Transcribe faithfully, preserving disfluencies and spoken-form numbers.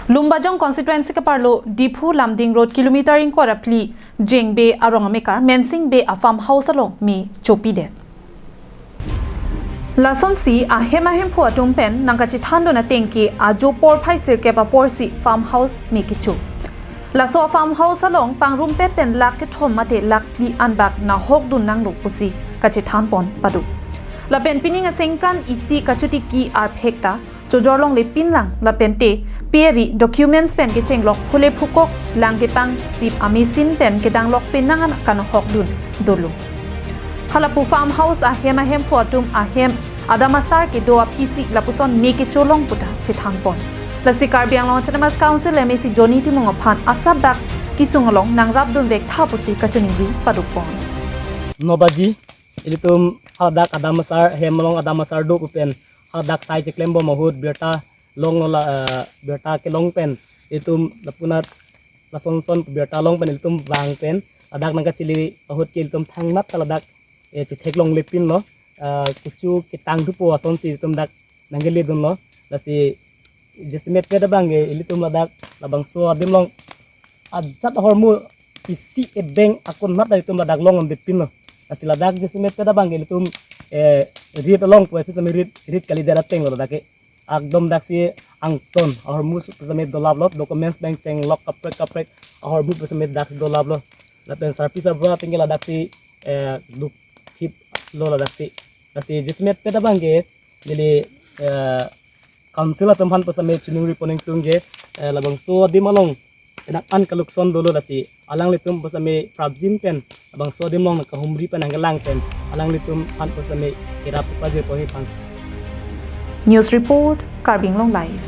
Lumbajong constituency kaparlo Diphu Lumding Road kilometer ingkoi ra phli Jengbe arong amekar Mensing Bey a farm house along me chopidet. Lasonsi ahem ahemphu atum pen nangkachethandun ateng ke ajo porphai sirkep apor si farm house me kecho. Laso a farm house along pangrumpet pen lakh kethom mate lakh phli anbak nahokdun nanglo pusi kachethanpon pado. Lapen pining asengkan isi kachotiki arphek ta chojor longle pinlang lapen te peri documents pen kechenglok phule phukok lang kepang sip amesin pen kedanglok penang an kanahokdun dolo. Halapu farm house ahem ahemphu atum ahem adam asar kedo aphi si lapuson me kecholong puta chethanpon. Lasi Karbi Anglong Autonomous Council M A C Johnny Timung aphan asap dak kesung along nangrapdun vektha pusi kachiningri padopon. No baji, ilitum hadak adam asar, hem along adam asar do pu pen hadak sai cheklembom ahut birta long la, eh, birta kelong pen ilitum lapunat lasonson birta long pen ilitum vang pen ladak nangkachili ahut ke ilitum thangmat ta ladak, eh, chetheklongle pinlo, eh, kecho ketang thupo asonsi ilitum dak nangkeledunlo. Lasi jasemet pet abang ke ilitum ladak labangso adim along ajat ahormu isi ebeng akon nat ilitum ladak long on depinlo. Lasi ladak jasemet pet abang ke ilitum, eh, rit along pu epis ami rit, rit kalidet atenglo ladak ke. Akdom daksi angton ahormu pusitame dolaplo, documents pen chenglok kaprek kaprek ahormu pusitame daksi dolaplo. Lapen sarpi sarbura ateng ke ladaksi, eh, dukthiplo ladaksi. Lasi jasemet pet abang ke neli, eh, council atum aphan pusitame chiningri poningtung ke, eh, labangso adim along enak an kalukson dolo lasi alanglitum pusitame prapjin pen labangso adim along kahumri pen nangkelang pen alanglitum aphan pusitame kerap pajir pohi pan. News report, Karbi Anglong Live.